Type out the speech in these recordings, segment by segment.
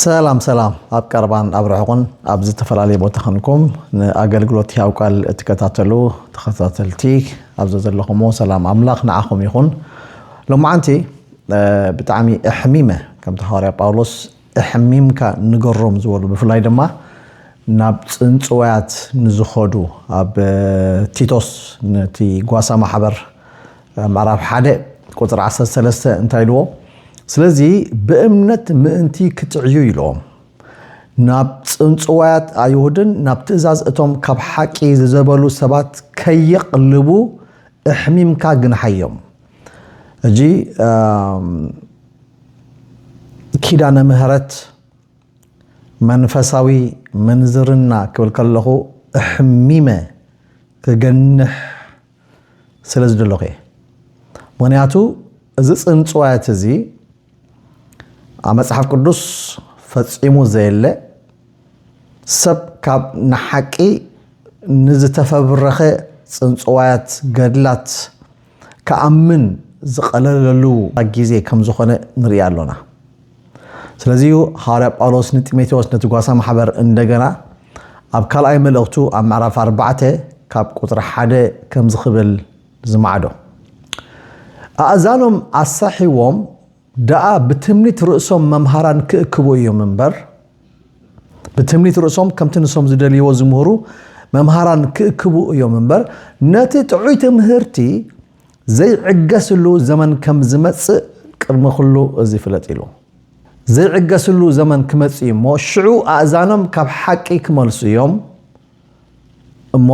ሰላም ሰላም፣ ኣብ ቀረባን ኣብ ርሑቕን ኣብ ዝተፈላለየ ቦታ ኾንኩም ንኣገልግሎት ህያው ቃል እትከታተሉ ተኸታተልቲ፣ ኣብ ዘለኹሞ ሰላም ኣምላኽ ንዓኹም ይኹን። ሎማዓንቲ ብጣዕሚ ኣሕሚመ፣ ከምቲ ሃዋርያ ጳውሎስ ኣሕሚምካ ንገሮም ዝበሉ፣ ብፍላይ ድማ ናብ ጽንጽዋያት ንዝኸዱ፣ ኣብ ቲቶስ ነቲ ጓሳ ማሕበር ምዕራፍ ሓደ ቁጽሪ ዓሰርተ ሰለስተ እንታይ ኢልዎ? ስለዚ ብእምነት ምእንቲ ክትዕዩ ኢልዎም፣ ናብ ጽንጽዋያት ኣይሁድን ናብ ትእዛዝ እቶም ካብ ሓቂ ዝዘበሉ ሰባት ከየቕልቡ ኣሕሚምካ ግንሓዮም። እጂ ኪዳነ ምህረት መንፈሳዊ ምንዝርና ክብል ከለኹ ኣሕሚመ ክገንሕ ስለ ዝደለኹ እየ። ምኽንያቱ እዚ ጽንጽዋያት እዚ ኣብ መጽሓፍ ቅዱስ ፈጺሙ ዘየለ፣ ሰብ ካብ ንሓቂ ንዝተፈብረኸ ጽንጽዋያት ገድላት ክኣምን ዝቐለለሉ ግዜ ከም ዝኾነ ንርኢ ኣሎና። ስለዚ እዩ ሃዋርያ ጳውሎስ ንጢሞቴዎስ ነቲ ጓሳ ማሕበር እንደገና ኣብ ካልኣይ መልእኽቱ ኣብ ምዕራፍ ኣርባዕተ ካብ ቁጽሪ ሓደ ከምዚ ክብል ዝማዕዶ፣ ኣእዛኖም ኣሳሒዎም ደኣ ብትምኒት ርእሶም መምሃራን ክእክቡ እዮም እምበር፣ ብትምኒት ርእሶም ከምቲ ንሶም ዝደልይዎ ዝምህሩ መምሃራን ክእክቡ እዮም እምበር፣ ነቲ ጥዑይ ትምህርቲ ዘይዕገስሉ ዘመን ከም ዝመጽእ ቅድሚ ኩሉ እዚ ፍለጥ ኢሉ። ዘይዕገስሉ ዘመን ክመጽእ እዩ እሞ፣ ሽዑ ኣእዛኖም ካብ ሓቂ ክመልሱ እዮም እሞ፣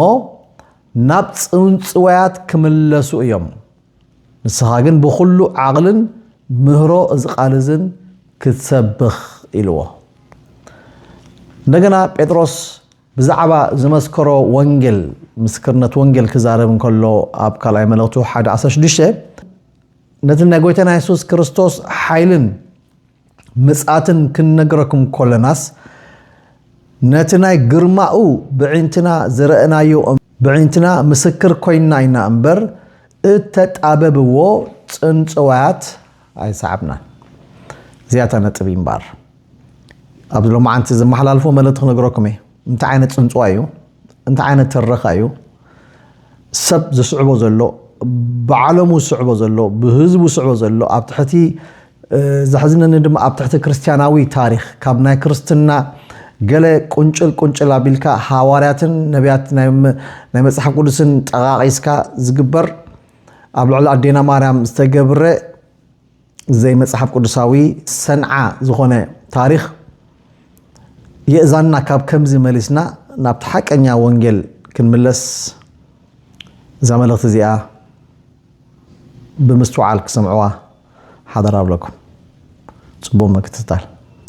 ናብ ጽንጽዋያት ክምለሱ እዮም። ንስኻ ግን ብኹሉ ዓቕልን ምህሮ እዚ ቃል እዝን ክትሰብኽ ኢልዎ። እንደገና ጴጥሮስ ብዛዕባ ዝመስከሮ ወንጌል፣ ምስክርነት ወንጌል ክዛረብ እንከሎ፣ ኣብ ካልኣይ መልእኽቱ ሓደ ዓሰርተ ሽዱሽተ፣ ነቲ ናይ ጎይታና የሱስ ክርስቶስ ሓይልን ምጽኣትን ክንነግረኩም ከለናስ፣ ነቲ ናይ ግርማኡ ብዕንትና ዝረኣናዮ፣ ብዕንትና ምስክር ኮይንና ኢና እምበር፣ እተጣበብዎ ጽንጽዋያት ኣይሰዓብናን። እዚኣታ ነጥብ እዩ እምበኣር። ኣብዚ ሎማዓንቲ ዝመሓላልፎ መልእኽቲ ክነግረኩም እየ። እንታይ ዓይነት ጽንጽዋ እዩ? እንታይ ዓይነት ትረኻ እዩ? ሰብ ዝስዕቦ ዘሎ፣ ብዓለሙ ዝስዕቦ ዘሎ፣ ብህዝቡ ዝስዕቦ ዘሎ፣ ኣብ ትሕቲ፣ እ፣ ዘሕዝነኒ ድማ ኣብ ትሕቲ ክርስትያናዊ ታሪኽ፣ ካብ ናይ ክርስትና ገለ ቁንጭል ቁንጭል ኣቢልካ ሃዋርያትን ነቢያት ናይ መ-፣ ናይ መጽሓፍ ቅዱስን ጠቓቒስካ ዝግበር፣ ኣብ ልዕሊ ኣዴና ማርያም ዝተገብረ ዘይመጽሓፍ ቅዱሳዊ ሰንዓ ዝኾነ ታሪኽ የእዛንና። ካብ ከምዚ መሊስና ናብቲ ሓቀኛ ወንጌል ክንምለስ እዛ መልእኽቲ እዚኣ ብምስትውዓል ክሰምዕዋ ሓደራ እብለኩም። ጽቡቕ ምክትታል።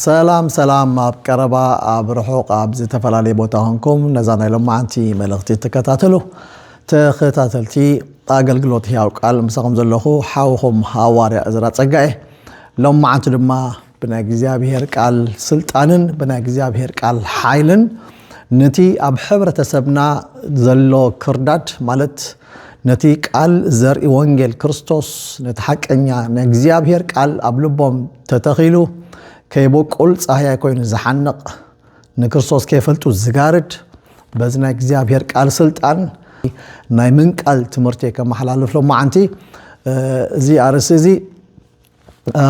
ሰላም ሰላም፣ ኣብ ቀረባ ኣብ ርሑቕ ኣብ ዝተፈላለየ ቦታ ኾንኩም ነዛ ናይ ሎማዓንቲ መልእኽቲ ትከታተሉ ተኸታተልቲ ኣገልግሎት ህያው ቃል፣ ምሳኹም ዘለኹ ሓውኹም ሃዋርያ እዝራ ጸጋኤ። ሎማዓንቲ ድማ ብናይ እግዚኣብሔር ቃል ስልጣንን ብናይ እግዚኣብሔር ቃል ሓይልን ነቲ ኣብ ሕብረተሰብና ዘሎ ክርዳድ፣ ማለት ነቲ ቃል ዘርኢ ወንጌል ክርስቶስ፣ ነቲ ሓቀኛ ናይ እግዚኣብሔር ቃል ኣብ ልቦም ተተኺሉ ከይበቁል ጻህያይ ኮይኑ ዝሓንቕ፣ ንክርስቶስ ከይፈልጡ ዝጋርድ፣ በዚ ናይ እግዚኣብሔር ቃል ስልጣን ናይ ምንቃል ትምህርቲ ከመሓላልፍ ሎማዓንቲ፣ እ፣ እዚ ኣርእስቲ እዚ፣ እ፣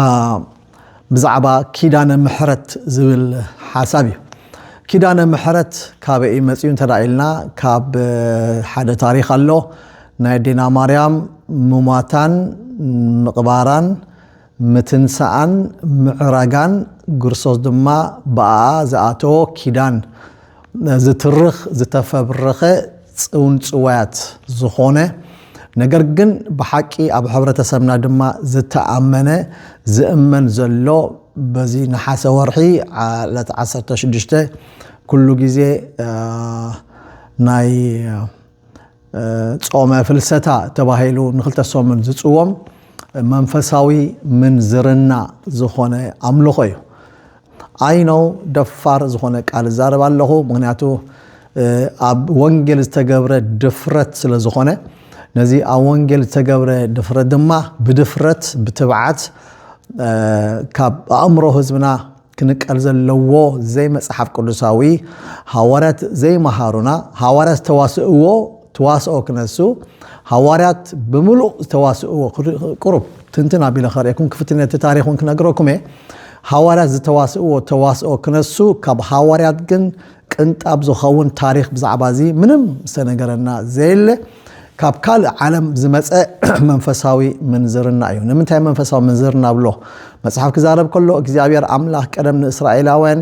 ብዛዕባ ኪዳነ ምሕረት ዝብል ሓሳብ እዩ። ኪዳነ ምሕረት ካበይ እዩ መጺኡ እንተ ደኣ ኢልና፣ ካብ፣ እ፣ ሓደ ታሪኽ ኣሎ። ናይ ኣዴና ማርያም ምሟታን ምቕባራን ምትንሳኣን ምዕራጋን፣ ክርስቶስ ድማ ብኣኣ ዝኣተዎ ኪዳን ዝትርኽ ዝተፈብረኸ ጽውንጽዋያት ዝኾነ፣ ነገር ግን ብሓቂ ኣብ ሕብረተሰብና ድማ ዝተኣመነ ዝእመን ዘሎ፣ በዚ ነሓሰ ወርሒ ዓ-፣ ዕለት ዓሰርተ ሽዱሽተ ኩሉ ግዜ፣ እ፣ ናይ ጾመ ፍልሰታ ተባሂሉ ንክልተ ሰሙን ዝጽወም መንፈሳዊ ምንዝርና ዝኾነ ኣምልኾ እዩ። I know ደፋር ዝኾነ ቃል እዛረብ ኣለኹ፣ ምኽንያቱ፣ እ፣ ኣብ ወንጌል ዝተገብረ ድፍረት ስለ ዝኾነ፣ ነዚ ኣብ ወንጌል ዝተገብረ ድፍረት ድማ ብድፍረት፣ ብትብዓት፣ እ፣ ካብ ኣእምሮ ህዝብና ክንቀል ዘለዎ ዘይመጽሓፍ ቅዱሳዊ፣ ሃዋርያት ዘይመሃሩና፣ ሃዋርያት ዝተዋስእዎ ተዋስኦ ክነሱ፣ ሃዋርያት ብምሉእ ዝተዋስእዎ፣ ቁሩብ ትንትን ኣቢለ ከርእየኩም ክፍትን እቲ ታሪኽን ክነግረኩም እየ። ሃዋርያት ዝተዋስእዎ ተዋስኦ ክነሱ፣ ካብ ሃዋርያት ግን ቅንጣብ ዝኸውን ታሪኽ ብዛዕባ እዚ ምንም ዝተነገረና ዘየለ፣ ካብ ካልእ ዓለም ዝመጸ መንፈሳዊ ምንዝርና እዩ። ንምንታይ መንፈሳዊ ምንዝርና ብሎ? መጽሓፍ ክዛረብ ከሎ እግዚኣብሔር ኣምላኽ ቀደም ንእስራኤላውያን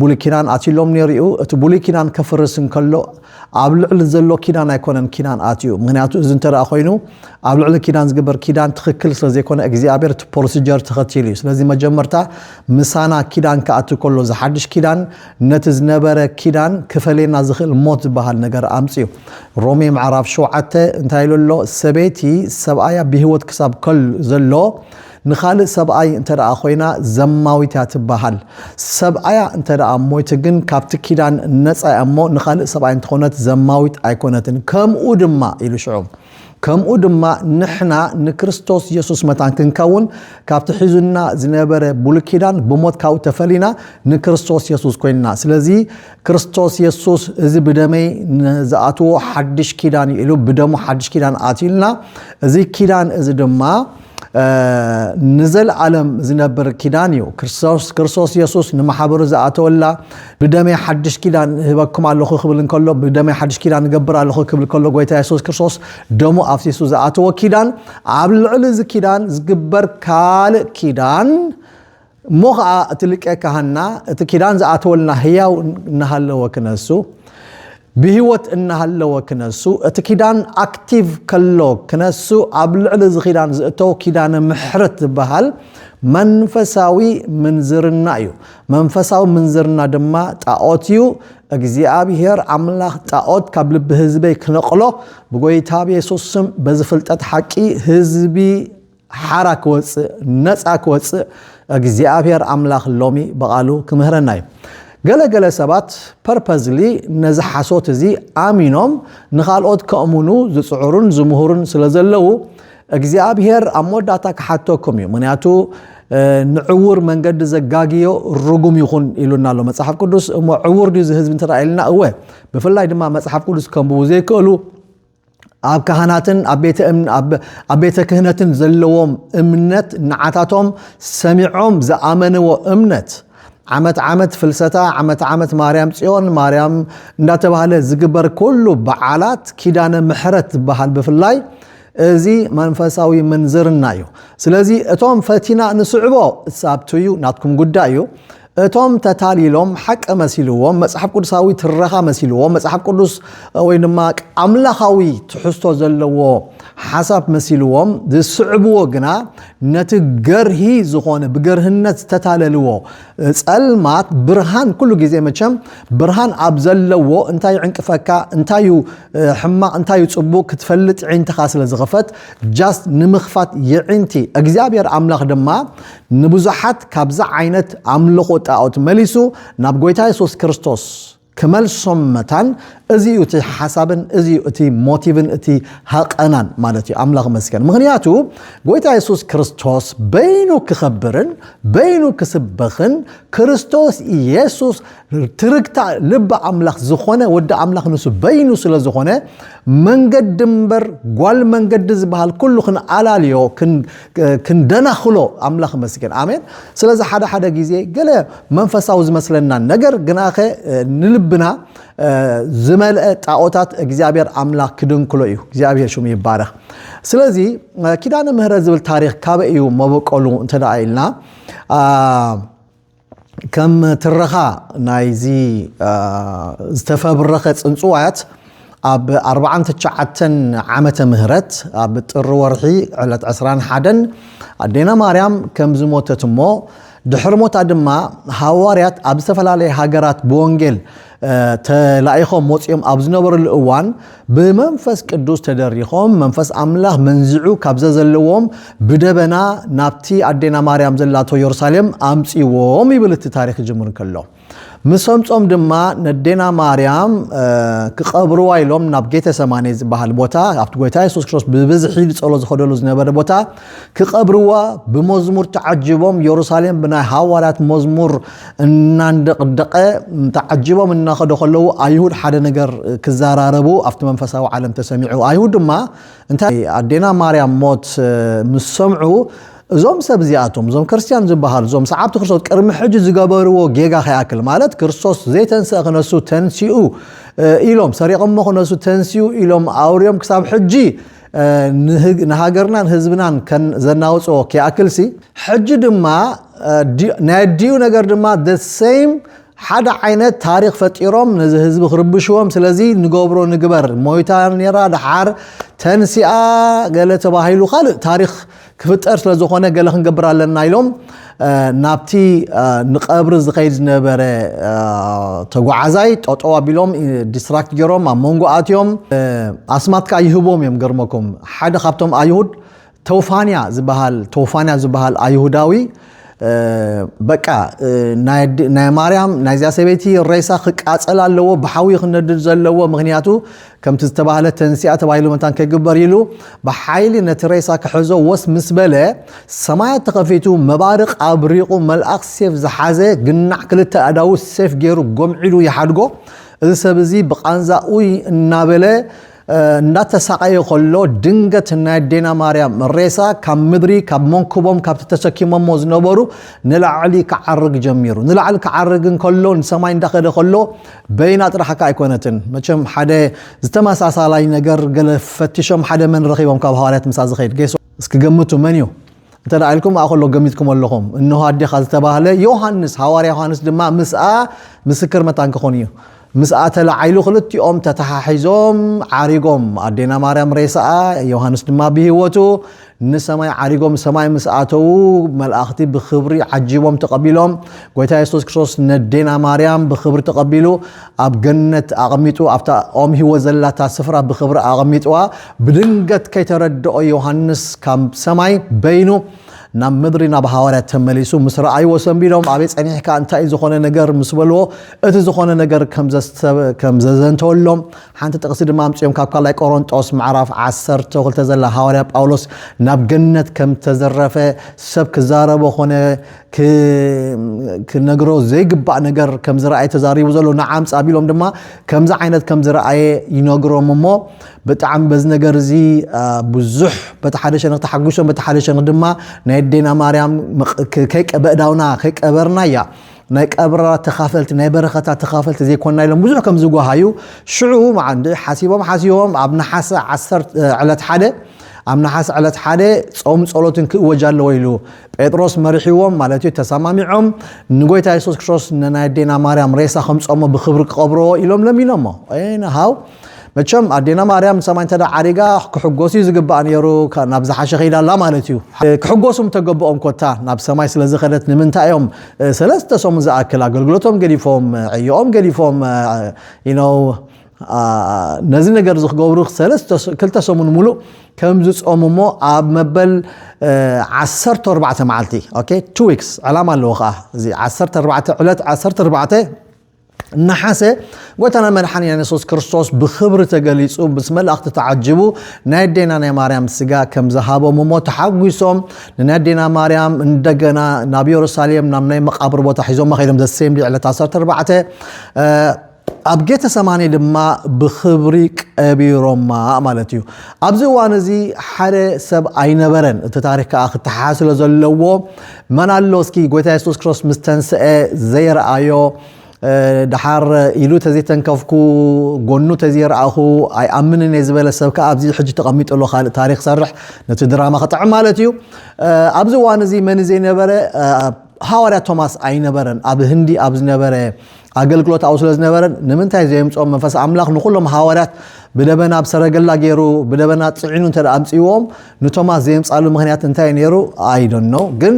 ብሉይ ኪዳን ኣትሎም ነይሩ እዩ። እቲ ብሉይ ኪዳን ከፍርስ እንከሎ ኣብ ልዕሊ ዘሎ ኪዳን ኣይኮነን ኪዳን ኣትዩ። ምክንያቱ እዚ እንተ ደኣ ኮይኑ ኣብ ልዕሊ ኪዳን ዝግበር ኪዳን ትኽክል ስለ ዘይኮነ እግዚኣብሔር እቲ ፕሮሲጀር ተኸቲሉ እዩ። ስለዚ መጀመርታ ምሳና ኪዳን ክኣቱ ከሎ ዝሓድሽ ኪዳን ነቲ ዝነበረ ኪዳን ክፈለየና ዝኽእል ሞት ዝበሃል ነገር ኣምፅዩ። ሮሜ ምዕራፍ ሸውዓተ እንታይ ኢሉ ኣሎ? ሰበይቲ ሰብኣያ ብህይወት ክሳብ ከል ዘሎ ንኻልእ ሰብኣይ እንተ ደኣ ኮይና ዘማዊት እያ ትበሃል። ሰብኣያ እንተ ደኣ ሞይቱ ግን ካብቲ ኪዳን ነጻ እያ እሞ ንኻልእ ሰብኣይ እንተኾነት ዘማዊት ኣይኮነትን። ከምኡ ድማ ኢሉ ሽዑ ከምኡ ድማ ንሕና ንክርስቶስ የሱስ መታን ክንከውን ካብቲ ሒዙና ዝነበረ ብሉይ ኪዳን ብሞት ካብኡ ተፈሊና ንክርስቶስ የሱስ ኮይንና። ስለዚ ክርስቶስ የሱስ እዚ ብደመይ ዝኣትዎ ሓድሽ ኪዳን እዩ ኢሉ ብደሙ ሓድሽ ኪዳን ኣትዩልና። እዚ ኪዳን እዚ ድማ ንዘለኣለም ዝነብር ኪዳን እዩ። ክርስቶስ የሱስ ንማሕበሩ ዝኣተወላ ብደመይ ሓድሽ ኪዳን እህበኩም ኣለኹ ክብል እንከሎ ብደመይ ሓድሽ ኪዳን እገብር ኣለኹ ክብል ከሎ ጎይታ የሱስ ክርስቶስ ደሙ ኣፍሲሱ ዝኣተወ ኪዳን ኣብ ልዕሊ እዚ ኪዳን ዝግበር ካልእ ኪዳን እሞ ኸዓ እቲ ሊቀ ካህና እቲ ኪዳን ዝኣተወልና ህያው እናሃለወ ክነሱ ብህይወት እናሃለወ ክነሱ እቲ ኪዳን ኣክቲቭ ከሎ ክነሱ ኣብ ልዕሊ እዚ ኪዳን ዝእተው ኪዳነ ምሕረት ዝበሃል መንፈሳዊ ምንዝርና እዩ። መንፈሳዊ ምንዝርና ድማ ጣዖት እዩ። እግዚኣብሔር ኣምላኽ ጣዖት ካብ ልቢ ህዝበይ ክነቕሎ ብጎይታ ብየሱስ ስም በዚ ፍልጠት ሓቂ ህዝቢ ሓራ ክወፅእ ነፃ ክወፅእ እግዚኣብሔር ኣምላኽ ሎሚ ብቓሉ ክምህረና እዩ። ገለገለ ሰባት ፐርፐዝሊ ነዚ ሓሶት እዚ ኣሚኖም ንኻልኦት ከእምኑ ዝፅዕሩን ዝምህሩን ስለ ዘለዉ እግዚኣብሔር ኣብ መወዳእታ ክሓተኩም እዩ። ምክንያቱ ንዕውር መንገዲ ዘጋግዮ ርጉም ይኹን ኢሉና ኣሎ መፅሓፍ ቅዱስ። እሞ ዕውር ድዩ እዚ ህዝቢ እንተ ኢልና እወ። ብፍላይ ድማ መፅሓፍ ቅዱስ ከንብቡ ዘይክእሉ ኣብ ካህናትን ኣብ ቤተ ክህነትን ዘለዎም እምነት ንዓታቶም ሰሚዖም ዝኣመንዎ እምነት ዓመት ዓመት ፍልሰታ ዓመት ዓመት ማርያም ፅዮን ማርያም እንዳተባህለ ዝግበር ኩሉ በዓላት ኪዳነ ምሕረት ዝበሃል ብፍላይ እዚ መንፈሳዊ ምንዝርና እዩ። ስለዚ እቶም ፈቲና ንስዕቦ እሳብቱ እዩ ናትኩም ጉዳይ እዩ። እቶም ተታሊሎም ሓቂ መሲልዎም መፅሓፍ ቅዱሳዊ ትረኻ መሲልዎም መፅሓፍ ቅዱስ ወይ ድማ ኣምላኻዊ ትሕዝቶ ዘለዎ ሓሳብ መሲልዎም ዝስዕብዎ ግና ነቲ ገርሂ ዝኾነ ብገርህነት ዝተታለልዎ ጸልማት ብርሃን ኩሉ ግዜ መቸም ብርሃን ኣብ ዘለዎ እንታይ ይዕንቅፈካ እንታይ እዩ ሕማቕ እንታይ እዩ ጽቡቕ ክትፈልጥ ዒንትኻ ስለ ዝኸፈት ጃስት ንምኽፋት የዒንቲ እግዚኣብሔር ኣምላኽ ድማ ንብዙሓት ካብዚ ዓይነት ኣምልኾ ጣዖት መሊሱ ናብ ጎይታ የሱስ ክርስቶስ ክመልሶም መታን እዚ እዩ እቲ ሓሳብን እዚ እዩ እቲ ሞቲቭን እቲ ሃቐናን ማለት እዩ ኣምላኽ መስገን ምክንያቱ ጎይታ የሱስ ክርስቶስ በይኑ ክኸብርን በይኑ ክስበኽን ክርስቶስ ኢየሱስ ትርግታ ልቢ ኣምላኽ ዝኾነ ወዲ ኣምላኽ ንሱ በይኑ ስለ ዝኾነ መንገዲ እምበር ጓል መንገዲ ዝበሃል ኩሉ ክንኣላልዮ ክንደናኽሎ ኣምላኽ መስገን ኣሜን ስለዚ ሓደ ሓደ ግዜ ገለ መንፈሳዊ ዝመስለና ነገር ግናኸ ንልብና ዝመልአ ጣዖታት እግዚኣብሔር ኣምላኽ ክድንክሎ እዩ እግዚኣብሔር ሽሙ ይባረኽ ስለዚ ኪዳነ ምህረት ዝብል ታሪኽ ካበ እዩ መበቆሉ እንተ ኢልና ከም ትረኻ ናይዚ ዝተፈብረኸ ፅንፅዋያት ኣብ ኣርባዓን ትሽዓተን ዓመተ ምህረት ኣብ ጥሪ ወርሒ ዕለት ዕስራን ሓደን ኣዴና ማርያም ከም ዝሞተት እሞ ድሕሪ ሞታ ድማ ሃዋርያት ኣብ ዝተፈላለየ ሃገራት ብወንጌል ተላኢኾም ወፂኦም ኣብ ዝነበሩሉ እዋን ብመንፈስ ቅዱስ ተደሪኾም መንፈስ ኣምላኽ መንዝዑ ካብ ዘዘለዎም ብደበና ናብቲ ኣዴና ማርያም ዘላቶ የሩሳሌም ኣምፅዎም ይብል እቲ ታሪክ ይጅምር ከሎ ምስ ሰምጾም ድማ ነዴና ማርያም ክቐብርዋ ኢሎም ናብ ጌተሰማኔ ዝበሃል ቦታ፣ ኣብቲ ጎይታ የሱስ ክርስቶስ ብብዝሒ ዝጸሎ ዝኸደሉ ዝነበረ ቦታ ክቐብርዋ ብመዝሙር ተዓጅቦም፣ የሩሳሌም ብናይ ሃዋርያት መዝሙር እናንደቕደቐ ተዓጅቦም እናኸደ ከለዉ፣ ኣይሁድ ሓደ ነገር ክዘራረቡ ኣብቲ መንፈሳዊ ዓለም ተሰሚዑ። ኣይሁድ ድማ እንታይ ኣዴና ማርያም ሞት ምስ ሰምዑ፣ እዞም ሰብ እዚኣቶም፣ እዞም ክርስትያን ዝበሃሉ፣ እዞም ሰዓብቲ ክርስቶስ ቅድሚ ሕጂ ዝገበርዎ ጌጋ ከይኣክል፣ ማለት ክርስቶስ ዘይተንስአ ክነሱ ተንሲኡ ኢሎም፣ ሰሪቐሞ ክነሱ ተንሲኡ ኢሎም ኣውርዮም ክሳብ ሕጂ ንሃገርናን ህዝብናን ዘናውፅኦ ከይኣክልሲ፣ ሕጂ ድማ ናይ ኣዲኡ ነገር ድማ the same ሓደ ዓይነት ታሪኽ ፈጢሮም ነዚ ህዝቢ ክርብሽዎም። ስለዚ ንገብሮ ንግበር፣ ሞይታ ነራ፣ ደሓር ተንሲኣ፣ ገለ ተባሂሉ ካልእ ታሪኽ ክፍጠር ስለ ዝኾነ ገለ ክንገብር ኣለና ኢሎም ናብቲ ንቐብሪ ዝኸይድ ዝነበረ ተጓዓዛይ ጠጠው ኣቢሎም፣ ዲስትራክት ገይሮም ኣብ መንጎ ኣትዮም። ኣስማት ከዓ ይህቦም እዮም። ገርመኩም፣ ሓደ ካብቶም ኣይሁድ ቶፋንያ ዝበሃል፣ ቶፋንያ ዝበሃል ኣይሁዳዊ በቃ ናይ ማርያም፣ ናይዚኣ ሰበይቲ ሬሳ ክቃጸል ኣለዎ፣ ብሓዊ ክነድድ ዘለዎ፣ ምክንያቱ ከምቲ ዝተባህለ ተንሲኣ ተባሂሉ መታን ከይግበር ኢሉ ብሓይሊ ነቲ ሬሳ ክሕዞ ወስ ምስ በለ፣ ሰማያት ተኸፊቱ፣ መባርቕ ኣብሪቑ፣ መልኣኽ ሴፍ ዝሓዘ ግናዕ ክልተ ኣእዳዉ ሴፍ ገይሩ ጎምዒሉ ይሓድጎ። እዚ ሰብ እዚ ብቓንዛኡ እናበለ እንዳተሳቐየ ከሎ፣ ድንገት ናይ ኣዴና ማርያም ሬሳ ካብ ምድሪ፣ ካብ መንክቦም፣ ካብቲ ተሰኪሞሞ ዝነበሩ ንላዕሊ ክዓርግ ጀሚሩ። ንላዕሊ ክዓርግ እንከሎ፣ ንሰማይ እንዳኸደ ከሎ፣ በይና ጥራሕ እካ ኣይኮነትን። መቸም ሓደ ዝተመሳሳላይ ነገር ገለ ፈቲሾም፣ ሓደ መን ረኺቦም ካብ ሃዋርያት ምሳ ዝኸይድ ገይሶ፣ እስኪ ገምቱ መን እዩ? እንተ ደኣ ኢልኩም፣ ኣኸሎ ገሚትኩም ኣለኹም። እንሆ ኣዴኻ ዝተባህለ ዮሃንስ፣ ሃዋርያ ዮሃንስ ድማ ምስኣ ምስክር መታን ክኾን እዩ። ምስኣ ተለዓይሉ፣ ክልቲኦም ተተሓሒዞም ዓሪጎም። ኣዴና ማርያም ሬሳኣ፣ ዮሃንስ ድማ ብህይወቱ ንሰማይ ዓሪጎም። ሰማይ ምስ ኣተዉ፣ መላእኽቲ ብኽብሪ ዓጂቦም ተቐቢሎም። ጎይታ የሱስ ክርስቶስ ነዴና ማርያም ብኽብሪ ተቐቢሉ፣ ኣብ ገነት ኣቐሚጡ፣ ኣብታ ኦም ህይወት ዘላታ ስፍራ ብኽብሪ ኣቐሚጥዋ። ብድንገት ከይተረድኦ ዮሃንስ ካብ ሰማይ በይኑ ናብ ምድሪ ናብ ሃዋርያት ተመሊሱ። ምስ ረኣይዎ ሰንቢዶም፣ ኣበይ ጸኒሕካ፣ እንታይ እዩ ዝኾነ ነገር ምስ በልዎ፣ እቲ ዝኾነ ነገር ከም ዘዝተወሎም ሓንቲ ጥቕሲ ድማ ኣምጺኦም፣ ካብ ካልኣይ ቆሮንጦስ ምዕራፍ ዓሰርተ ክልተ ዘላ፣ ሃዋርያ ጳውሎስ ናብ ገነት ከም ተዘረፈ፣ ሰብ ክዛረቦ ኮነ ክነግሮ ዘይግባእ ነገር ከም ዝረኣየ ተዛሪቡ ዘሎ ንዓምጽ ኣቢሎም ድማ ከምዚ ዓይነት ከም ዝረኣየ ይነግሮም። እሞ ብጣዕሚ በዚ ነገር እዚ ብዙሕ፣ በቲ ሓደ ሸነኽ ተሓጒሶም፣ በቲ ሓደ ሸነኽ ድማ ናይ ኣዴና ማርያም በእዳውና ከይቀበርናያ፣ ናይ ቀብራ ተኻፈልቲ፣ ናይ በረኸታ ተኻፈልቲ ዘይኮንና ኢሎም ብዙሕ ከም ዝጓሃዩ ሽዑ መዓንዲ ሓሲቦም ሓሲቦም ኣብ ነሓሰ ዕለት ሓደ፣ ኣብ ነሓሰ ዕለት ሓደ ጾም ጸሎትን ክእወጅ ኣለዎ ኢሉ ጴጥሮስ መሪሕዎም ማለት እዩ። ተሰማሚዖም ንጎይታ የሱስ ክርስቶስ ንናይ ኣዴና ማርያም ሬሳ ከምጾሞ ብኽብሪ ክቐብርዎ ኢሎም ለሚኖሞ። ኤነሃው መቸም ኣዴና ማርያም ንሰማይ እንተ ዓሪጋ ክሕጎሱ እዩ ዝግባእ ነይሩ። ናብ ዝሓሸ ከይዳ ኣላ ማለት እዩ። ክሕጎሱ ምተገብኦም ኮታ ናብ ሰማይ ስለ ዝኸደት ንምንታይ እዮም ሰለስተ ሰሙን ዝኣክል ኣገልግሎቶም ገዲፎም፣ ዕዮኦም ገዲፎም፣ you know፣ ነዚ ነገር እዚ ክገብሩ ክልተ ሰሙን ሙሉእ ከም ዝጾሙ እሞ ኣብ መበል ዓሰርተ ኣርባዕተ መዓልቲ፣ okay፣ two weeks ዕላማ ኣለዎ ከዓ። እዚ ዓሰርተ ኣርባዕተ ዕለት ዓሰርተ ኣርባዕተ ነሓሰ ጎይታና መድሓኒና የሱስ ክርስቶስ ብኽብሪ ተገሊጹ ምስ መላእኽቲ ተዓጅቡ ናይ ኣዴና ናይ ማርያም ስጋ ከም ዝሃቦም እሞ ተሓጒሶም ንናይ ኣዴና ማርያም እንደገና ናብ የሩሳሌም ናብ ናይ መቓብር ቦታ ሒዞማ ከይዶም። ዘሴምሊ ዕለት ዓሰርተ ኣርባዕተ ኣብ ጌተሰማኒ ድማ ብኽብሪ ቀቢሮማ ማለት እዩ። ኣብዚ እዋን እዚ ሓደ ሰብ ኣይነበረን። እቲ ታሪኽ ከዓ ክተሓሓዝ ስለ ዘለዎ መን ኣሎ እስኪ ጎይታ የሱስ ክርስቶስ ምስ ተንስአ ዘይረኣዮ፣ ደሓር ኢሉ ተዘይተንከፍኩ፣ ጎኑ ተዘይረኣኹ ኣይኣምንን እየ ዝበለ ሰብ ከዓ ኣብዚ ሕጂ ተቐሚጡ ኣሎ። ካልእ ታሪኽ ሰርሕ ነቲ ድራማ ክጥዕም ማለት እዩ። ኣብዚ እዋን እዚ መን ዘይነበረ? ሃዋርያ ቶማስ ኣይነበረን። ኣብ ህንዲ ኣብ ዝነበረ ኣገልግሎት ኣብኡ ስለ ዝነበረ ንምንታይ ዘየምፅኦም መንፈስ ኣምላኽ ንኩሎም ሃዋርያት ብደበና ብሰረገላ ገይሩ ብደበና ፅዒኑ እንተ ኣምፅዎም ንቶማስ ዘየምፃሉ ምክንያት እንታይ ነይሩ? ኣይዶኖ። ግን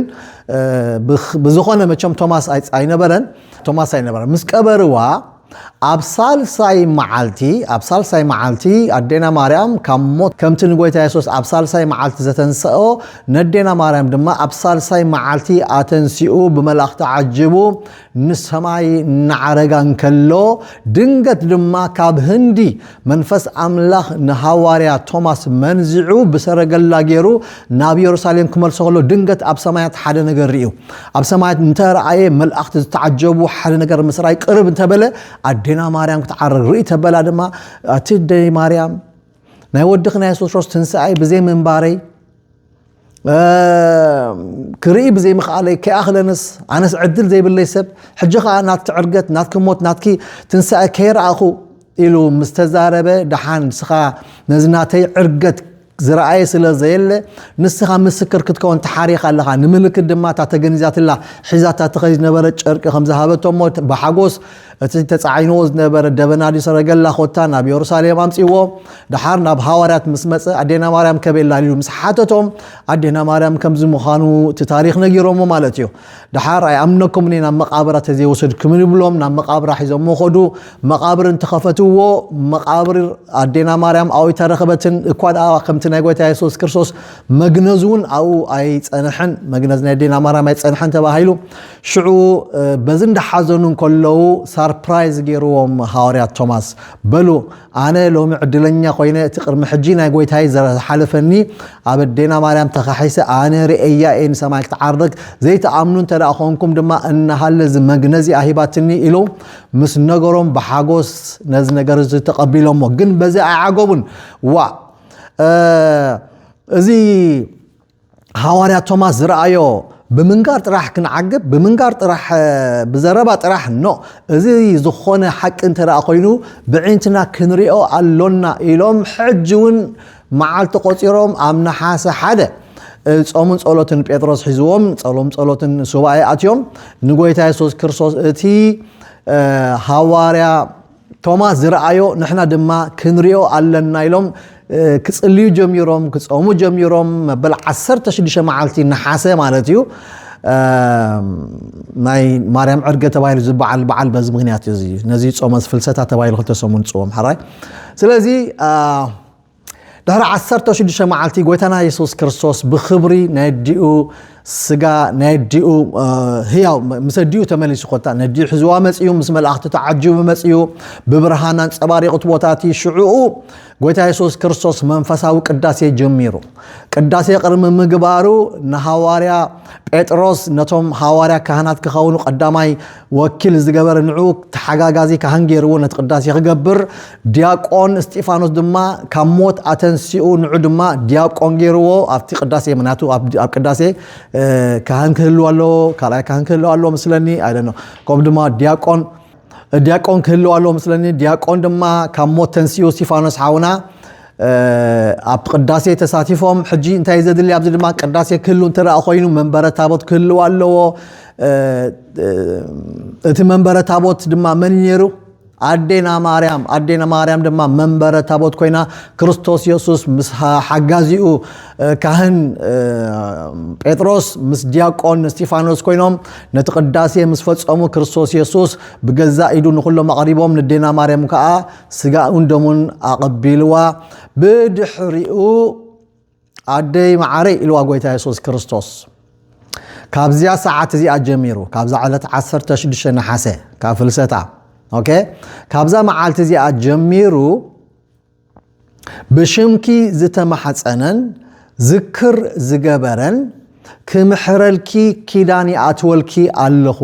ብዝኾነ መቸም ቶማስ ኣይነበረን። ቶማስ ኣይነበረን። ምስ ቀበርዋ ኣብ ሳልሳይ መዓልቲ ኣብ ሳልሳይ መዓልቲ ኣዴና ማርያም ካብ ሞት ከምቲ ንጎይታ የሱስ ኣብ ሳልሳይ መዓልቲ ዘተንሰኦ፣ ነዴና ማርያም ድማ ኣብ ሳልሳይ መዓልቲ ኣተንሲኡ ብመላእኽቲ ዓጅቡ ንሰማይ እናዓረጋ እንከሎ፣ ድንገት ድማ ካብ ህንዲ መንፈስ ኣምላኽ ንሃዋርያ ቶማስ መንዚዑ ብሰረገላ ገይሩ ናብ የሩሳሌም ክመልሶ ከሎ ድንገት ኣብ ሰማያት ሓደ ነገር ርእዩ። ኣብ ሰማያት እንተረኣየ መልኣኽቲ ዝተዓጀቡ ሓደ ነገር ምስ ራእይ ቅርብ እንተበለ ኣዴና ማርያም ክትዓርግ ርኢ ተበላ ድማ እቲ ኣደይ ማርያም ናይ ወድኺ ናይ የሱስ ክርስቶስ ትንሳኤ ብዘይ ምንባረይ ክርኢ ብዘይምኽኣለይ ከይኣኽለንስ ኣነስ ዕድል ዘይብለይ ሰብ ሕጂ ኸዓ ናትኪ ዕርገት ናትኪ ሞት ናትኪ ትንሳኤ ከይረኣኹ ኢሉ ምስ ተዛረበ ደሓን ንስኻ ነዚ ናተይ ዕርገት ዝረኣየ ስለ ዘየለ ንስኻ ምስክር ክትከውን ተሓሪኻ ኣለኻ። ንምልክት ድማ እታ ተገኒዛትላ ሒዛታ ትኸይድ ዝነበረት ጨርቂ ከም ዝሃበቶ እሞ ብሓጎስ እቲ ተጻዒንዎ ዝነበረ ደበና ድዩ ሰረገላ ኮታ ናብ የሩሳሌም ኣምጺዎ። ደሓር ናብ ሃዋርያት ምስ መጸ ኣዴና ማርያም ከበይ ኣላ ኢሉ ምስ ሓተቶም ኣዴና ማርያም ከምዚ ምዃኑ እቲ ታሪኽ ነጊሮሞ ማለት እዩ። ደሓር ኣይኣምነኩምን ኢና መቓብራ ተዘይወሰድኩምን ይብሎም ናብ መቓብራ ሒዞሞ ከዱ። መቓብር እንተኸፈትዎ መቓብር ኣዴና ማርያም ኣብኡ ኣይተረኸበትን። እኳ ደኣ ከምቲ ናይ ጎይታ የሱስ ክርስቶስ መግነዝ እውን ኣብኡ ኣይጸንሐን፣ መግነዝ ናይ ኣዴና ማርያም ኣይጸንሐን ተባሂሉ። ሽዑ በዚ እንዳሓዘኑ እንከለዉ ሳርፕራይዝ ገይርዎም ሃዋርያ ቶማስ። በሉ ኣነ ሎሚ ዕድለኛ ኮይነ እቲ ቅድሚ ሕጂ ናይ ጎይታይ ዝሓለፈኒ ኣብ ኣዴና ማርያም ተኻሒሰ ኣነ ርእየያ እየ ንሰማይ ክትዓርግ ዘይትኣምኑ እንተ ደኣ ኾንኩም ድማ እናሃለ እዚ መግነዚ ኣሂባትኒ ኢሉ ምስ ነገሮም ብሓጎስ ነዚ ነገር እዚ ተቐቢሎሞ። ግን በዚ ኣይዓገቡን። ዋ እዚ ሃዋርያ ቶማስ ዝረኣዮ ብምንጋር ጥራሕ ክንዓግብ ብምንጋር ጥራሕ ብዘረባ ጥራሕ ኖ፣ እዚ ዝኾነ ሓቂ እንተ ደኣ ኮይኑ ብዒንትና ክንሪኦ ኣሎና ኢሎም ሕጂ እውን መዓልቲ ቆጺሮም ኣብ ነሓሰ ሓደ ጾምን ጸሎትን ጴጥሮስ ሒዝዎም ጾሎም ጸሎትን ሱባኤ ኣትዮም ንጎይታ የሱስ ክርስቶስ እቲ ሃዋርያ ቶማስ ዝረኣዮ ንሕና ድማ ክንሪኦ ኣለና ኢሎም ክጽልዩ ጀሚሮም ክጾሙ ጀሚሮም። መበል ዓሰርተ ሽዱሽተ መዓልቲ ነሓሰ ማለት እዩ ናይ ማርያም ዕርገ ተባሂሉ ዝበዓል በዓል በዚ ምክንያት እዩ። ነዚ ጾመ ፍልሰታ ተባሂሉ ክልተ ሰሙን ዝጽወም ሓራይ። ስለዚ ድሕሪ ዓሰርተ ሽዱሽተ መዓልቲ ጎይታና የሱስ ክርስቶስ ብኽብሪ ናይ ኣዲኡ ስጋ ናይ ኣዲኡ ህያው ምስ ኣዲኡ ተመሊሱ ኮታ ነዲኡ ሕዝዋ መፅዩ ምስ መላእኽቲ ተዓጅቡ መፅዩ ብብርሃን ኣንፀባሪቑ እቲ ቦታ እቲ ሽዕኡ ጎይታ የሱስ ክርስቶስ መንፈሳዊ ቅዳሴ ጀሚሩ። ቅዳሴ ቅድሚ ምግባሩ ንሃዋርያ ጴጥሮስ ነቶም ሃዋርያ ካህናት ክኸውን ቀዳማይ ወኪል ዝገበረ ንዕኡ ተሓጋጋዚ ካህን ገይርዎ ነቲ ቅዳሴ ክገብር ዲያቆን እስጢፋኖስ ድማ ካብ ሞት ኣተንሲኡ ንዑ ድማ ዲያቆን ገይርዎ ኣብቲ ቅዳሴ ምክንያቱ ኣብ ቅዳሴ ካህን ክህልው ኣለዎ ካልኣይ ካህን ክህልው ኣለዎ ምስለኒ ኣይደኖ ከምኡ ድማ ዲያቆን ዲያቆን ክህልው ኣለዎ ምስለኒ ዲያቆን ድማ ካብ ሞት ተንሲኡ እስጢፋኖስ ሓውና ኣብ ቅዳሴ ተሳቲፎም ሕጂ እንታይ ዘድሊ ኣብዚ ድማ ቅዳሴ ክህሉ እንተ ኮይኑ መንበረ ታቦት ክህልው ኣለዎ እቲ መንበረ ታቦት ድማ መን ነይሩ ኣዴና ማርያም ኣዴና ማርያም ድማ መንበረ ታቦት ኮይና ክርስቶስ የሱስ ምስ ሓጋዚኡ ካህን ጴጥሮስ ምስ ዲያቆን እስጢፋኖስ ኮይኖም ነቲ ቅዳሴ ምስ ፈጸሙ ክርስቶስ የሱስ ብገዛ ኢዱ ንኹሎም ኣቕሪቦም ንዴና ማርያም ከዓ ስጋኡን ደሙን ኣቐቢልዋ ብድሕሪኡ ኣደይ መዓረይ ኢልዋ ጎይታ የሱስ ክርስቶስ ካብዚያ ሰዓት እዚኣ ጀሚሩ ካብዛ ዕለት ዓሰርተ ሽዱሽተ ነሓሰ ካብ ፍልሰታ ኦኬ ካብዛ መዓልቲ እዚኣ ጀሚሩ ብሽምኪ ዝተማሓፀነን ዝክር ዝገበረን ክምሕረልኪ ኪዳን ይኣትወልኪ ኣለኹ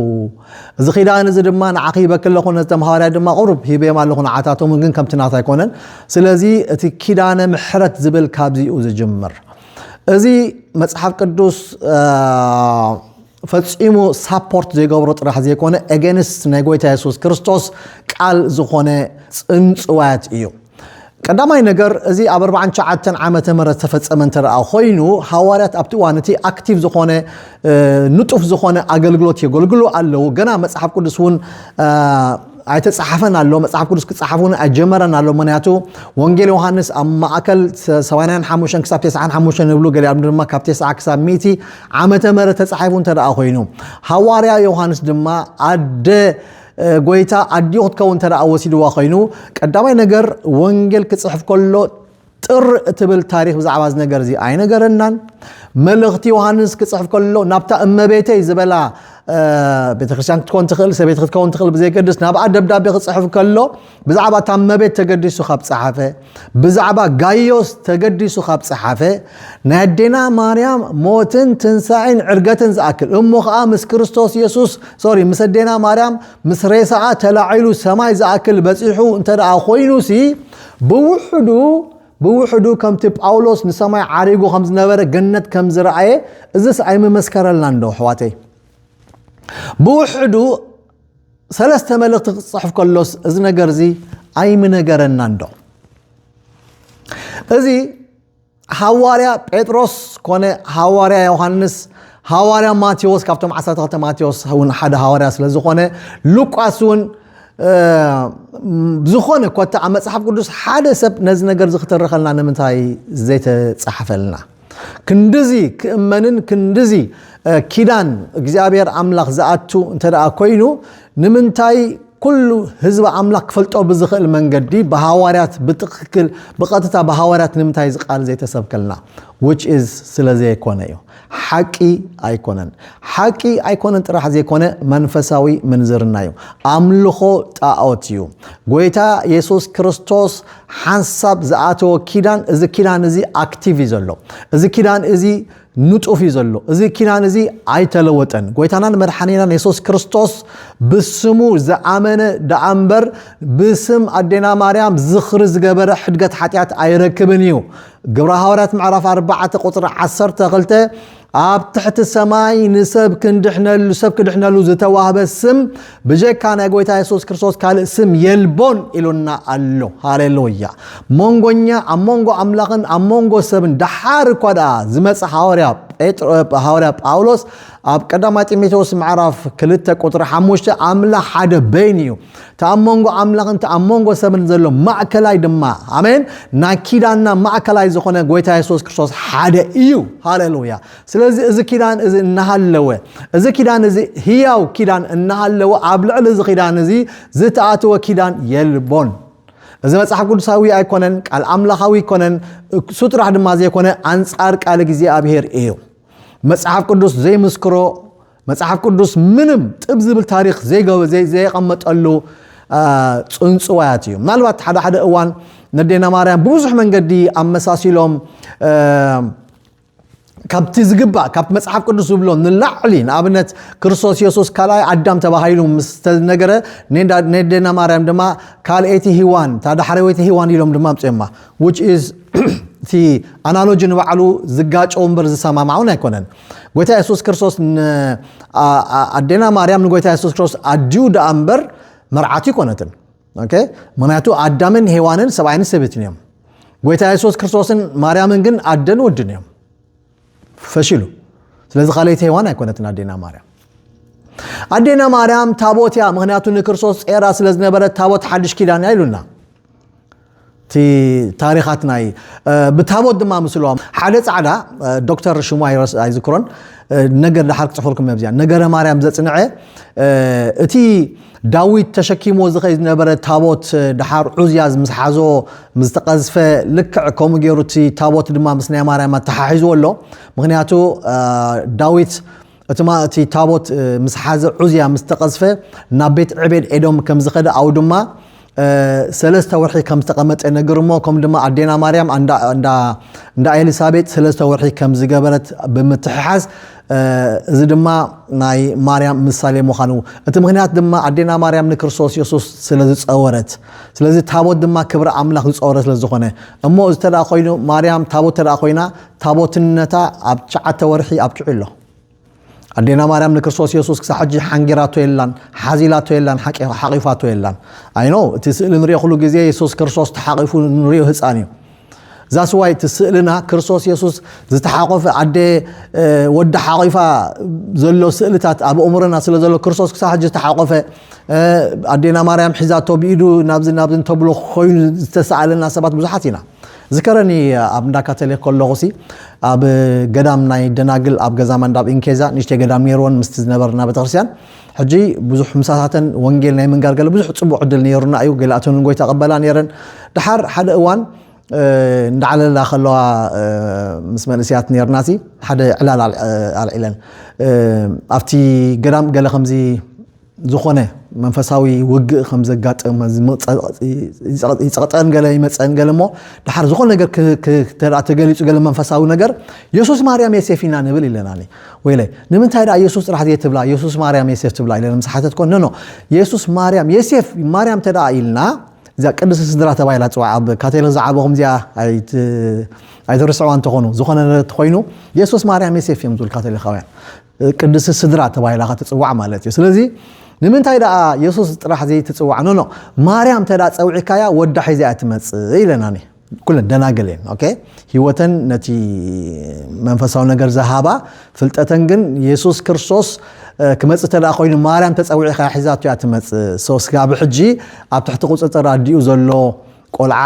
እዚ ኪዳን እዚ ድማ ንዓኺ ሂበኪ ኣለኹ ነቶም ሃዋርያ ድማ ቁሩብ ሂበዮም ኣለኹ ንዓታቶም ግን ከምቲ ናታ ኣይኮነን ስለዚ እቲ ኪዳነ ምሕረት ዝብል ካብዚ እዩ ዝጅምር እዚ መፅሓፍ ቅዱስ ፈፂሙ ሳፖርት ዘይገብሮ ጥራሕ ዘይኮነ ኤጌንስት ናይ ጎይታ የሱስ ክርስቶስ ቃል ዝኾነ ፅንፅዋያት እዩ ቀዳማይ ነገር እዚ ኣብ ኣርባዓን ትሽዓተን ዓመተ ምህረት ዝተፈፀመ እንተ ደኣ ኮይኑ ሃዋርያት ኣብቲ እዋን እቲ ኣክቲቭ ዝኾነ ንጡፍ ዝኾነ ኣገልግሎት የገልግሉ ኣለዉ ገና መፅሓፍ ቅዱስ እውን ኣይተፃሓፈን ኣሎ መፅሓፍ ቅዱስ ክፃሓፍ እውን ኣይጀመረን ኣሎ ምክንያቱ ወንጌል ዮሃንስ ኣብ ማእከል ሰማንያን ሓሙሽተን ክሳብ ተስዓን ሓሙሽተን ንብሉ ገሊኦም ድማ ካብ ተስዓ ክሳብ ሚእቲ ዓመተ ምህረት ተፃሒፉ እንተ ደኣ ኮይኑ ሃዋርያ ዮሃንስ ድማ ኣደ ጎይታ ኣዲኡ ክትከውን እንተ ደኣ ወሲድዋ ኮይኑ፣ ቀዳማይ ነገር ወንጌል ክጽሕፍ ከሎ ጥር እትብል ታሪኽ ብዛዕባ እዚ ነገር እዚ ኣይነገረናን። መልእኽቲ ዮሃንስ ክጽሕፍ ከሎ ናብታ እመቤተይ ዝበላ ቤተክርስትያን ክትኮን ትኽእል፣ ሰበይቲ ክትከውን ትኽእል ብዘይገድስ፣ ናብኣ ደብዳቤ ክጽሕፍ ከሎ ብዛዕባ እታ እመቤት ተገዲሱ ካብ ጸሓፈ፣ ብዛዕባ ጋዮስ ተገዲሱ ካብ ጸሓፈ፣ ናይ ኣዴና ማርያም ሞትን ትንሳኤን ዕርገትን ዝኣክል፣ እሞ ኸኣ ምስ ክርስቶስ የሱስ፣ ሶሪ፣ ምስ ኣዴና ማርያም ምስ ሬሳኣ ተላዒሉ ሰማይ ዝኣክል በጺሑ እንተ ደኣ ኮይኑሲ፣ ብውሕዱ ብውሕዱ ከምቲ ጳውሎስ ንሰማይ ዓሪጉ ከም ዝነበረ፣ ገነት ከም ዝረኣየ፣ እዝስ ኣይምመስከረልናን ዶ ኣሕዋተይ? ብውሕዱ ሰለስተ መልእኽቲ ክጽሕፍ ከሎስ እዚ ነገር እዚ ኣይምነገረናን ዶ? እዚ ሃዋርያ ጴጥሮስ ኮነ፣ ሃዋርያ ዮሃንስ፣ ሃዋርያ ማቴዎስ፣ ካብቶም ዓሰርተ ክልተ፣ ማቴዎስ እውን ሓደ ሃዋርያ ስለ ዝኾነ፣ ሉቃስ እውን ዝኾነ ኮታ ኣብ መጽሓፍ ቅዱስ ሓደ ሰብ ነዚ ነገር እዚ ክተርኸልና ንምንታይ ዘይተጻሕፈልና? ክንድዚ ክእመንን ክንድዚ ኪዳን እግዚኣብሔር ኣምላኽ ዝኣቱ እንተ ደኣ ኮይኑ፣ ንምንታይ ኩሉ ህዝቢ ኣምላኽ ክፈልጦ ብዝኽእል መንገዲ ብሃዋርያት ብትኽክል ብቐጥታ ብሃዋርያት ንምንታይ ዝቃል ዘይተሰብከልና? Which is ስለ ዘይኮነ እዩ። ሓቂ ኣይኮነን። ሓቂ ኣይኮነን ጥራሕ ዘይኮነ መንፈሳዊ ምንዝርና እዩ። ኣምልኾ ጣዖት እዩ። ጎይታ የሱስ ክርስቶስ ሓንሳብ ዝኣተወ ኪዳን፣ እዚ ኪዳን እዚ ኣክቲቭ እዩ ዘሎ። እዚ ኪዳን እዚ ንጡፍ እዩ ዘሎ። እዚ ኪዳን እዚ ኣይተለወጠን። ጎይታናን መድሓኒናን የሱስ ክርስቶስ ብስሙ ዝኣመነ ደኣ እምበር ብስም ኣዴና ማርያም ዝኽሪ ዝገበረ ሕድገት ሓጢኣት ኣይረክብን እዩ። ግብረ ሃዋርያት ምዕራፍ ኣርባዕተ ቁፅሪ ዓሰርተ ክልተ፣ ኣብ ትሕቲ ሰማይ ንሰብ ክንድሕነሉ፣ ሰብ ክድሕነሉ ዝተዋህበ ስም ብጀካ ናይ ጎይታ የሱስ ክርስቶስ ካልእ ስም የልቦን ኢሉና ኣሎ። ሃሌሉያ። መንጎኛ ኣብ መንጎ ኣምላኽን ኣብ መንጎ ሰብን ደሓር እኳ ደኣ ዝመጸ ሃዋርያ ጴጥሮ-፣ ሃዋርያ ጳውሎስ ኣብ ቀዳማይ ጢሞቴዎስ ምዕራፍ ክልተ ቁጽሪ ሓሙሽተ ኣምላኽ ሓደ በይን እዩ። እቲ ኣብ መንጎ ኣምላኽን እቲ ኣብ መንጎ ሰብን ዘሎ ማእከላይ ድማ፣ ኣሜን፣ ናይ ኪዳንና ማእከላይ ዝኾነ ጎይታ የሱስ ክርስቶስ ሓደ እዩ። ሃሌሉያ። ስለዚ እዚ ኪዳን እዚ እናሃለወ፣ እዚ ኪዳን እዚ ህያው ኪዳን እናሃለወ፣ ኣብ ልዕሊ እዚ ኪዳን እዚ ዝተኣተወ ኪዳን የልቦን። እዚ መጽሓፍ ቅዱሳዊ ኣይኮነን፣ ቃል ኣምላኻዊ ኣይኮነን፣ እሱ ጥራሕ ድማ ዘይኮነ ኣንጻር ቃል እግዚኣብሔር እዩ። መጽሓፍ ቅዱስ ዘይምስክሮ፣ መጽሓፍ ቅዱስ ምንም ጥብ ዝብል ታሪኽ ዘይገበ-፣ ዘይ-፣ ዘየቐመጠሉ፣ አ፣ ጽንጽዋያት እዩ። ምናልባት ሓደ ሓደ እዋን ነዴና ማርያም ብብዙሕ መንገዲ ኣመሳሲሎም፣ እ፣ ካብቲ ዝግባእ፣ ካብቲ መጽሓፍ ቅዱስ ዝብሎ ንላዕሊ፣ ንኣብነት ክርስቶስ የሱስ ካልኣይ ኣዳም ተባሂሉ ምስ ተነገረ፣ ነዳ-፣ ነዴና ማርያም ድማ ካልኣይቲ ሂዋን፣ እታ ዳሕረወይቲ ሂዋን ኢሎም ድማ ኣምጽኦማ። Which is እቲ ኣናሎጂ ንባዕሉ ዝጋጨው እምበር ዝሰማማዑን ኣይኮነን። ጎይታ የሱስ ክርስቶስ ን-፣ ኣ-፣ ኣ-፣ ኣዴና ማርያም ንጎይታ የሱስ ክርስቶስ ኣዲኡ ደኣ እምበር መርዓቱ ኣይኮነትን። ኦኬ? ምኽንያቱ ኣዳምን ሄዋንን ሰብኣይን ሰበይትን እዮም። ጎይታ የሱስ ክርስቶስን ማርያምን ግን ኣደን ወድን እዮም። ፈሺሉ። ስለዚ ካልኣይቲ ሄዋን ኣይኮነትን ኣዴና ማርያም። ኣዴና ማርያም ታቦት እያ፣ ምኽንያቱ ንክርስቶስ ጼራ ስለ ዝነበረ ታቦት ሓድሽ ኪዳን እያ ኢሉና። እቲ ታሪኻትና እዩ። እ፣ ብታቦት ድማ ምስልዋ። ሓደ ጻዕዳ፣ እ፣ ዶክተር ሽሙ ኣይረስ-፣ ኣይዝክሮን፣ እ፣ ነገር ደሓር ክጽፈልኩም እየ ኣብዚኣ። ነገረ ማርያም ዘጽንዐ፣ እ፣ እቲ ዳዊት ተሸኪሞ ዝኸይ ዝነበረ ታቦት፣ እ፣ ደሓር ዑዝያ ምስ ሓዞ፣ ምስ ተቐዝፈ፣ ልክዕ ከምኡ ገይሩ እቲ ታቦት ድማ ምስ ናይ ማርያም ኣተሓሒዝዎ ኣሎ። ምኽንያቱ፣ እ፣ ዳዊት እቲ ማ-፣ እቲ ታቦት፣ እ፣ ምስ ሓዘ ዑዝያ ምስ ተቐዝፈ ናብ ቤት ዕቤድ ኤዶም ከም ዝኸደ፣ ኣብኡ ድማ፣ እ፣ ሰለስተ ወርሒ ከም ዝተቐመጠ ነገር እሞ፣ ከም ድማ ኣዴና ማርያም ኣንዳ፣ ኣንዳ፣ እንዳ ኤሊሳቤጥ ሰለስተ ወርሒ ከም ዝገበረት ብምትሕሓዝ፣ እ፣ እዚ ድማ ናይ ማርያም ምሳሌ ምዃኑ፣ እቲ ምኽንያት ድማ ኣዴና ማርያም ንክርስቶስ የሱስ ስለ ዝጸወረት፣ ስለዚ ታቦት ድማ ክብሪ ኣምላኽ ዝጸወረ ስለ ዝኾነ፣ እሞ እዚ ተደኣ ኮይኑ ማርያም ታቦት ተደኣ ኮይና ታቦትነታ ኣብ ትሽዓተ ወርሒ ኣብቂዑ ኣሎ። ኣዴና ማርያም ንክርስቶስ የሱስ ክሳብ ሕጂ ሓንጊራቶ የላን፣ ሓዚላቶ የላን፣ ሓቂ-፣ ሓቂፋቶ የላን። ኣይኖ፣ እቲ ስእሊ ንሪኦ ኩሉ ግዜ የሱስ ክርስቶስ ተሓቂፉ ንሪኦ ህፃን እዩ። ዛስዋይ እቲ ስእልና ክርስቶስ የሱስ ዝተሓቆፈ ኣደ፣ እ፣ ወዲ ሓቂፋ ዘሎ ስእልታት ኣብ እምሮና ስለ ዘሎ ክርስቶስ ክሳብ ሕጂ ዝተሓቆፈ፣ እ፣ ኣዴና ማርያም ሒዛቶ ብኢዱ ናብዚ ናብዚ እንተብሎ ኮይኑ ዝተሰኣለና ሰባት ብዙሓት ኢና። ዝከረኒ ኣብ እንዳ ካቶሊክ ከለኹሲ ኣብ ገዳም ናይ ደናግል ኣብ ገዛ ማንዳብ ኢንኬዛ ንእሽተይ ገዳም ነይርወን ምስቲ ዝነበርና ቤተክርስትያን። ሕጂ ብዙሕ ምሳታተን ወንጌል ናይ ምንጋር ገለ ብዙሕ ጽቡቕ ዕድል ነይሩና እዩ። ገሊኣተን እውን ጎይታ ቀበላ ነይረን። ድሓር ሓደ እዋን እንዳዓለላ ከለዋ ምስ መንእስያት ነርናሲ ሓደ ዕላል ኣልዒለን ኣብቲ ገዳም ገለ ከምዚ ዝኾነ መንፈሳዊ ውግእ ከም ዘጋጥም ይፀቕጠን ገለ ይመፀን ገለ እሞ ድሓር ዝኾነ ነገር ተገሊፁ ገለ መንፈሳዊ ነገር የሱስ ማርያም የሴፍ ኢና ንብል ኢለና። ወይለ ንምንታይ ደኣ የሱስ ጥራሕ ዘይትብላ የሱስ ማርያም የሴፍ ትብላ ኢለን ምስ ሓተትኮ ኖ ኖ የሱስ ማርያም የሴፍ ማርያም ተደኣ ኢልና እዚኣ ቅድስቲ ስድራ ተባሂላ ትፅዋዕ ኣብ ካቶሊክ ዝዓበኹም እዚኣ ኣይትርስዕዋ እንተኾኑ ዝኾነ ተኮይኑ የሱስ ማርያም የሴፍ እዮም ዝብል ካቶሊካውያን። ቅድስቲ ስድራ ተባሂላ ትፅዋዕ ማለት እዩ። ስለዚ ንምንታይ ደኣ የሱስ ጥራሕ ዘይትፅዋዕ ኖ ኖ ማርያም ተዳ ፀውዒካያ ወዳ ሒዛ እያ ትመፅእ ኢለና። ኩለን ደናግል እየን። ኦኬ፣ ህይወተን ነቲ መንፈሳዊ ነገር ዝሃባ ፍልጠተን ግን የሱስ ክርስቶስ ክመጽእ ተደኣ ኮይኑ ማርያም ተጸዊዕካ ሒዛቶ እያ ትመጽእ። ሶ ስጋብ ሕጂ ኣብ ትሕቲ ቁጽጽር ኣዲኡ ዘሎ ቆልዓ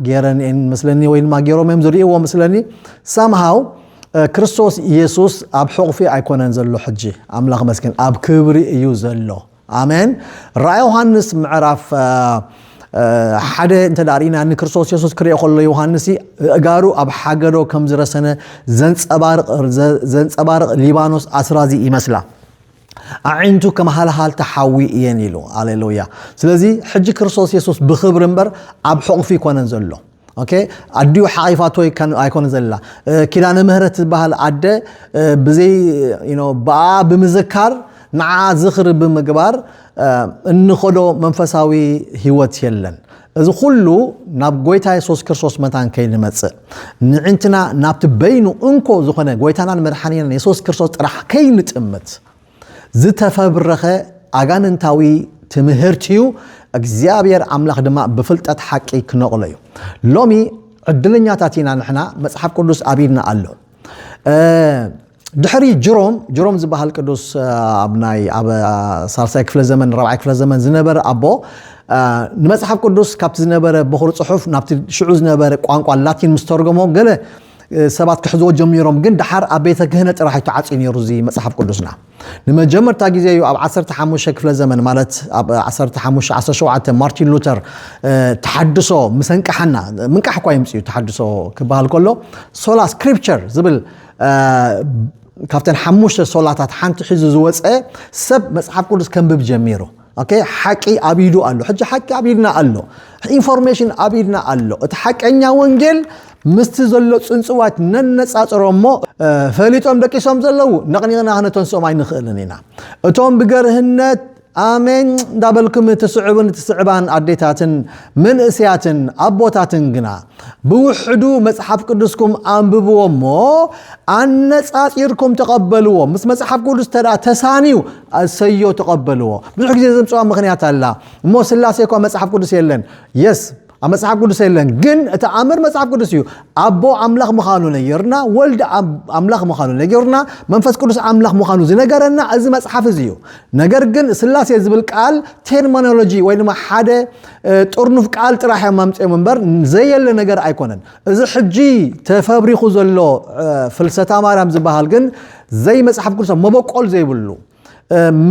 ገይረን እየን መስለኒ ወይ ድማ ገይሮም እዮም ዝርእይዎ መስለኒ። ሳምሃው ክርስቶስ ኢየሱስ ኣብ ሕቑፊ ኣይኮነን ዘሎ ሕጂ። ኣምላኽ መስገን ኣብ ክብሪ እዩ ዘሎ። ኣሜን። ራእይ ዮሃንስ ምዕራፍ ሓደ እንተ ርኢና ንክርስቶስ የሱስ ክሪኦ ከሎ ዮሃንስ እጋሩ ኣብ ሓገዶ ከም ዝረሰነ ዘንፀባርቕ ሊባኖስ ኣስራዚ ይመስላ። ኣዒንቱ ከም ሃልሃልቲ ሓዊ እየን ኢሉ። ኣለሉያ። ስለዚ ሕጂ ክርስቶስ የሱስ ብክብሪ እምበር ኣብ ሕቑፊ ይኮነን ዘሎ። ኦኬ፣ ኣዲኡ ሓቒፋቶ ኣይኮነ ዘላ። ኪዳነ ምህረት ዝበሃል ኣደ ብዘይ ብኣ ብምዝካር ንዓ ዝኽሪ ብምግባር እንኸዶ መንፈሳዊ ህይወት የለን። እዚ ኩሉ ናብ ጎይታ የሱስ ክርስቶስ መታን ከይንመጽእ ንዕንትና ናብቲ በይኑ እንኮ ዝኾነ ጎይታናን መድሓኒናን የሱስ ክርስቶስ ጥራሕ ከይንጥምት ዝተፈብረኸ ኣጋንንታዊ ትምህርቲ እዩ። እግዚኣብሔር ኣምላኽ ድማ ብፍልጠት ሓቂ ክነቕሎ እዩ። ሎሚ ዕድለኛታት ኢና ንሕና፣ መጽሓፍ ቅዱስ ኣብ ኢድና ኣሎ። ድሕሪ ጅሮም ጅሮም ዝበሃል ቅዱስ ኣብ ናይ ኣብ ሳልሳይ ክፍለ ዘመን ራብዓይ ክፍለ ዘመን ዝነበረ ኣቦ ንመጽሓፍ ቅዱስ ካብቲ ዝነበረ ብኹር ጽሑፍ ናብቲ ሽዑ ዝነበረ ቋንቋ ላቲን ምስ ተርጎሞ ገለ ሰባት ክሕዝዎ ጀሚሮም። ግን ድሓር ኣብ ቤተ ክህነ ጥራሕ እዩ ተዓፅዩ ነይሩ እዚ መፅሓፍ ቅዱስና። ንመጀመርታ ግዜ እዩ ኣብ ዓሰርተ ሓሙሽተ ክፍለ ዘመን ማለት ኣብ ዓሰርተ ሓሙሽተ ዓሰርተ ሸውዓተ ማርቲን ሉተር ተሓድሶ ምስ ኣንቃሓና። ምንቃሕ እኳ ይምፅእ እዩ ተሓድሶ ክበሃል ከሎ። ሶላ ስክሪፕቸር ዝብል ካብተን ሓሙሽተ ሶላታት ሓንቲ ሒዙ ዝወፀ ሰብ መፅሓፍ ቅዱስ ከንብብ ጀሚሩ። ኦኬ፣ ሓቂ ኣብ ኢዱ ኣሎ። ሕጂ ሓቂ ኣብ ኢድና ኣሎ። ኢንፎርሜሽን ኣብ ኢድና ኣሎ። እቲ ሓቀኛ ወንጌል ምስቲ ዘሎ ጽንጽዋት ነነጻጽሮ እሞ ፈሊጦም ደቂሶም ዘለዉ ነቕኒቕና ክነተንስኦም ኣይንኽእልን ኢና። እቶም ብገርህነት ኣሜን እንዳበልኩም ትስዕቡን ትስዕባን ኣዴታትን መንእስያትን ኣቦታትን ግና ብውሕዱ መጽሓፍ ቅዱስኩም ኣንብብዎ እሞ ኣነጻጺርኩም ተቐበልዎ። ምስ መጽሓፍ ቅዱስ ተዳ ተሳንዩ ኣሰዮ ተቐበልዎ። ብዙሕ ግዜ ዘምጽዋ ምኽንያት ኣላ። እሞ ስላሴ እኳ መጽሓፍ ቅዱስ የለን። የስ ኣብ መጽሓፍ ቅዱስ የለን፣ ግን እቲ ኣምር መጽሓፍ ቅዱስ እዩ። ኣቦ ኣምላኽ ምዃኑ ነጊርና፣ ወልድ ኣምላኽ ምዃኑ ነጊርና፣ መንፈስ ቅዱስ ኣምላኽ ምዃኑ ዝነገረና እዚ መጽሓፍ እዚ እዩ። ነገር ግን ስላሴ ዝብል ቃል ቴርሚኖሎጂ ወይ ድማ ሓደ ጥርኑፍ ቃል ጥራሕ እዮም ኣምፅኦም እምበር ዘየለ ነገር ኣይኮነን። እዚ ሕጂ ተፈብሪኹ ዘሎ ፍልሰታ ማርያም ዝበሃል ግን ዘይ መጽሓፍ ቅዱስ መበቆል ዘይብሉ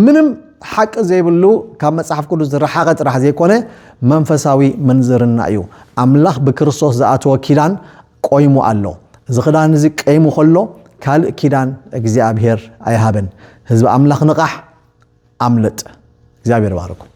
ምንም ሓቂ ዘይብሉ ካብ መጽሓፍ ቅዱስ ዝረሓቐ ጥራሕ ዘይኮነ መንፈሳዊ ምንዝርና እዩ። ኣምላኽ ብክርስቶስ ዝኣተወ ኪዳን ቆይሙ ኣሎ። እዚ ክዳን እዚ ቀይሙ ከሎ ካልእ ኪዳን እግዚኣብሔር ኣይሃበን። ህዝቢ ኣምላኽ ንቓሕ፣ ኣምልጥ። እግዚኣብሔር ባርኩም።